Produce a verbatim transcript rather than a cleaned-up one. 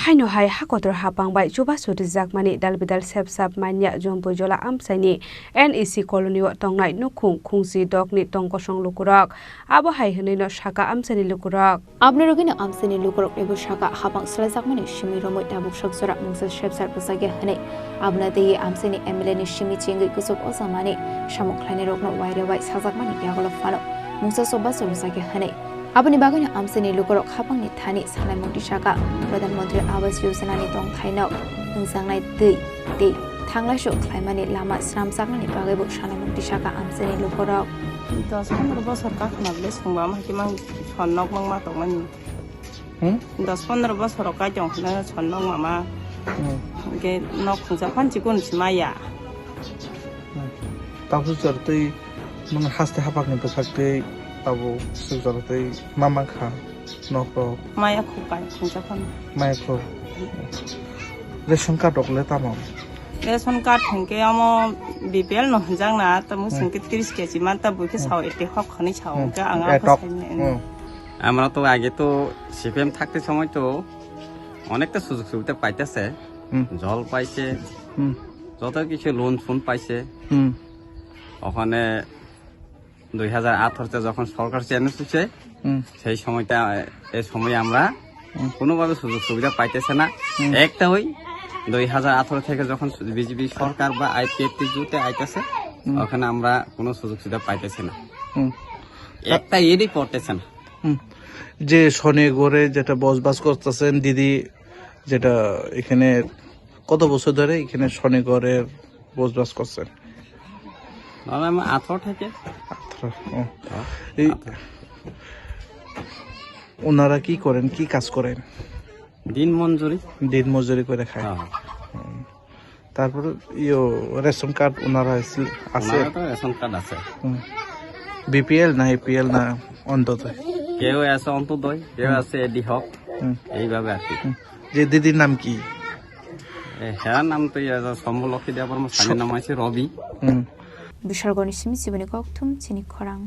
Haino hai ha kotor hapang bai chubachu rijakmani dalbidal sepsap manya Jompui Jola amchaini N E C colony o tongnai nukhung khungsi dokni tongkosong lukurok. Abo hai hwnwino saka amchaini lukurok. Aboni rwgwino amchaini lukurok ebo saka hapang swlaijakmani simi romwi tabuk sok jora mungsa sepsap rwjakya hwnwi. Abono twiwi amchaini M L A ni simi chengwi kuchuk ochamani samung khlainairokno wairewai sajakmani yagulo phano mungsa chubachu rwjakya hwnwi. Aboni bagwino amchaini lukurok hapangni thani sanai mungti saka, Pradhan Mantri Awas Yojana ni tongthaino wngjaknai twi tei thanglaisu khlaimani lama swnamjaknani bagwibo sanai mungti saka amchaini lukurok. Dos pondro bosor kakhna bwle songma ma hikhe mang son nok mangma tongmani. Hmm? Dos pondro bosor kai tong khna son nok mama. Hmm. Hwnkhe nok khungsa phan chikon si maya. Tabuk jora tei nwng haste hapakni bwsakte abo swk jora tei ma mankha nokrok. Maya khuk kai khungsa phano. Maya khuk. Ration card rok le tamo? Ration card hwnkhe omo B P L no hwnjakna, tamo Hmm. hwnkhe tris K G man, ta buikhe Hmm. sao ete hok hwnwi sao, Hmm. hwnkhe ang Eh, aphano tok. saimanya. Hmm. আমরা তো আগে তো সিপিএম থাকতে সময় তো অনেকটা সুযোগ সুবিধা পাইতেছে, হুম। জল পাইছে, হুম। যত কিছু লোন ফোন পাইছে। হুম। ওখানে দুই হাজার আঠারোতে যখন সরকার চেঞ্জ হয়েছে, হুম। সেই সময়টা, এই সময় আমরা হুম। কোনোভাবে সুযোগ সুবিধা পাইতেছে না। হুম। একটা ওই দুই হাজার আঠারো থেকে যখন বিজেপি সরকার বা আইপিএফটি জোটে আইতেছে, হুম। ওখানে আমরা কোনো সুযোগ সুবিধা পাইতেছি না। হুম। একটা ইয়েরই পড়তেছে না। হুম। যে শনি ঘরে যেটা বসবাস করতেছেন দিদি, যেটা এখানে কত বছর ধরে এখানে শনি ঘরের বসবাস করছেন? ধরেন আঠারো থেকে। আঠারো, ও। হ্যাঁ, এই আঠারো। ওনারা কি করেন, কি কাজ করেন? দিন মজুরি। দিন মজুরি করে খায়। হ্যাঁ। হুম। তারপরে ইয়ো রেশন কার্ড ওনারা আছে? ওনারা তো রেশন কার্ড আছে। হুম। বিপিএল না এপিএল না অন্তত? কেউ আছে অন্তত, কেউ হুম। আছে এডি হক, হুম। এইভাবে আর কি। হুম। যে দিদির নাম কি? এ, হেরার নাম তো ইয়ে, সম্ভব লক্ষ্মী দেবর, আমার স্বামীর নাম আছে রবি। হুম। Bishalgoni simi chiboni kokthum chini khorang.